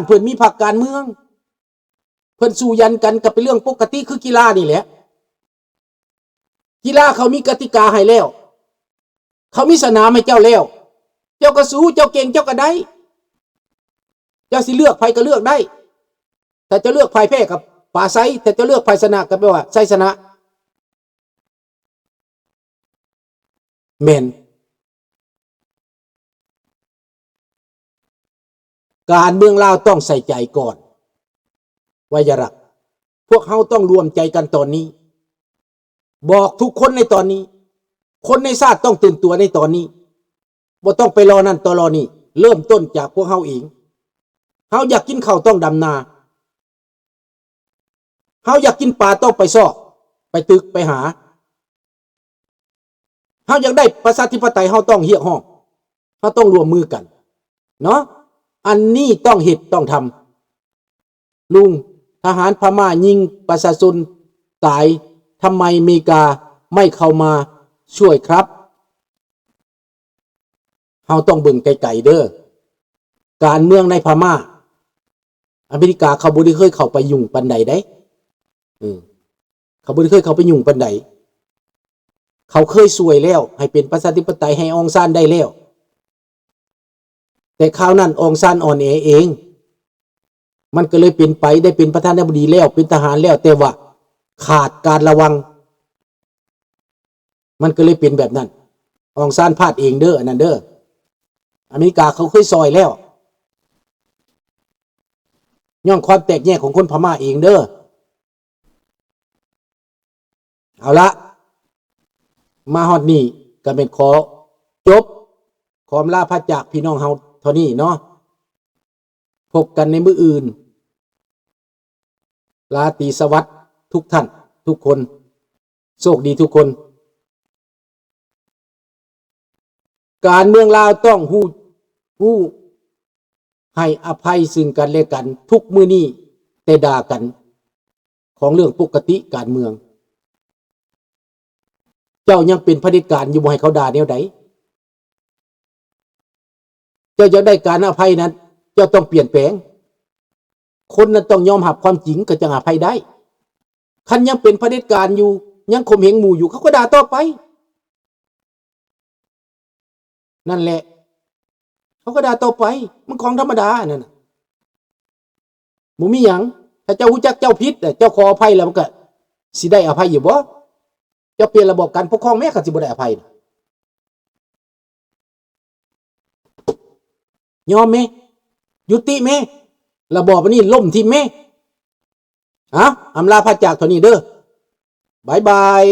ພິ່ນມີພັກການເມືອງ ເພິ່ນສູ້ຢັນກັນກໍເປັນເລື່ອງປົກກະຕິຄືກິລານີ້ແຫຼະ. ກິລາເຂົາມີກະຕິກາໃຫ້ແລ້ວ ເຂົາມີສະໜາມໃຫ້ເຈົ້າແລ້ວ ເຈົ້າກໍສູ້ ເຈົ້າເກັ່ງເຈົ້າກໍໄດ້ ເຈົ້າຊິເລືອກໃຜກໍເລືອກໄດ້ ຖ້າເຈົ້າເລືອກຝ່າຍແພ້ກໍປາໄສ ຖ້າເຈົ້າເລືອກຝ່າຍຊະນະກໍແປວ່າໄຊຊະນະ. ແມ່ນ ການເມືອງລາວຕ້ອງໃສ່ໃຈກ່ອນ ໄວຍະລັກ ພວກເຮົາຕ້ອງລວມໃຈກັນຕອນນີ້ ບອກທຸກຄົນໃນຕອນນີ້ ຄົນໃນຊາດຕ້ອງຕື່ນຕົວໃນຕອນນີ້ ບໍ່ຕ້ອງໄປລໍນັ້ນຕໍ່ລໍນີ້ ເລີ່ມຕົ້ນຈາກພວກເຮົາເອງ. ເຮົາຢາກກິນເຂົ້າຕ້ອງດຳນາ ເຮົາຢາກກິນປາຕ້ອງໄປຊອກ ໄປຕຶກ ໄປຫາ. ເຮົາຢາກໄດ້ປະຊາທິປະໄຕ ເຮົາຕ້ອງຮຽກຮ້ອງ ເຮົາຕ້ອງຮ່ວມມືກັນເນາະ. ອັນນີ້ຕ້ອງເຮັດຕ້ອງທຳ. ລຸງ, ທະຫານພະມ້າຍິງປະຊາຊົນຕາຍ, ທຳໄມເມກາໄມ່ເຂົ້າມາຊ່ວຍຄັບ? ເຮົາຕ້ອງເບິ່ງໄກໆເດີ. ການເມືອງໃນພະມ້າ ອາເມລິກາເຂົາບໍ່ໄດ້ເຄີຍເຂົ້າໄປຫຍຸ້ງປານໃດເດ້. ເອີ ເຂົາບໍ່ໄດ້ເຄີຍເຂົ້າໄປຫຍຸ້ງປານໃດ. ເຂົາເຄີຍຊ່ວຍແລ້ວ ໃຫ້ເປັນປະຊາທິປະໄຕ ໃຫ້ອອງຊານໄດ້ແລ້ວ. ແຕ່ຄາວນັ້ນອອງຊານອ່ອນແອເອງ. ມັນກໍເລີຍເປັນໄປ ໄດ້ເປັນປະທານາທິບໍດີແລ້ວ ເປັນທະຫານແລ້ວ ແຕ່ວ່າຂາດການລະວັງ ມັນກໍເລີຍເປັນແບບນັ້ນ. ອອງຊານພາດເອງເດີ ອັນນັ້ນເດີ. ອາເມລິກາເຂົາເຄີຍຊ່ອຍແລ້ວ ຍ້ອນຄວາມແຕກແຍກຂອງຄົນພະມ້າເອງເດີ. ເອົາລະ ມາຮອດນີ້ກໍແມ່ນຂໍຈົບ ຂໍອຳລາພາຈາກພີ່ນ້ອງເຮົາເທົ່ານີ້ເນາະ. ພົບກັນໃນມື້ອື່ນ. ລາຕີສະຫວັດທຸກທ່ານທຸກຄົນ. ໂຊກດີທຸກຄົນ. ການເມືອງລາວຕ້ອງຮູ້ ຮູ້ໃຫ້ອະໄພຊຶ່ງກັນແລະກັນ. ທຸກມື້ນີ້ແຕ່ດ່າກັນ ຂອງເລື່ອງປົກກະຕິການເມືອງ. ເຈົ້າຍັງເປັນຜະເດັດການຢູ່ ບໍ່ໃຫ້ເຂົາດ່າແນວໃດ? ເຈົ້າຢາກໄດ້ການອະໄພນັ້ນ ເຈົ້າຕ້ອງປ່ຽນແປງ. ຄົນນັ້ນຕ້ອງຍອມຮັບຄວາມຈິງ ກໍຈັ່ງອະໄພໄດ້. ຄັນຍັງເປັນຜະເດັດການຢູ່ ຍັງຂົ່ມເຫງໝູ່ຢູ່ ເຂົາກໍດ່າຕໍ່ໄປ. ນັ້ນແຫຼະ ເຂົາກໍດ່າຕໍ່ໄປ ມັນຂອງທຳມະດານັ້ນນະ ບໍ່ມີຫຍັງ. ຖ້າເຈົ້າຮູ້ຈັກເຈົ້າຜິດ ເຈົ້າຂໍອະໄພແລ້ວ ມັນກໍຊິໄດ້ອະໄພຢູ່ບໍ່? ເຈົ້າປ່ຽນລະບອບການປົກຄອງແມ້ ກໍຊິບໍ່ໄດ້ອະໄພ. ຍອມແມ້ ຍຸຕິແມ້ ລະບອບອັນນີ້ລົ້ມຖິ້ມແມ້. ເອົາ ອຳລາພາຈາກເທົ່ານີ້ເດີ ບາຍບາຍ.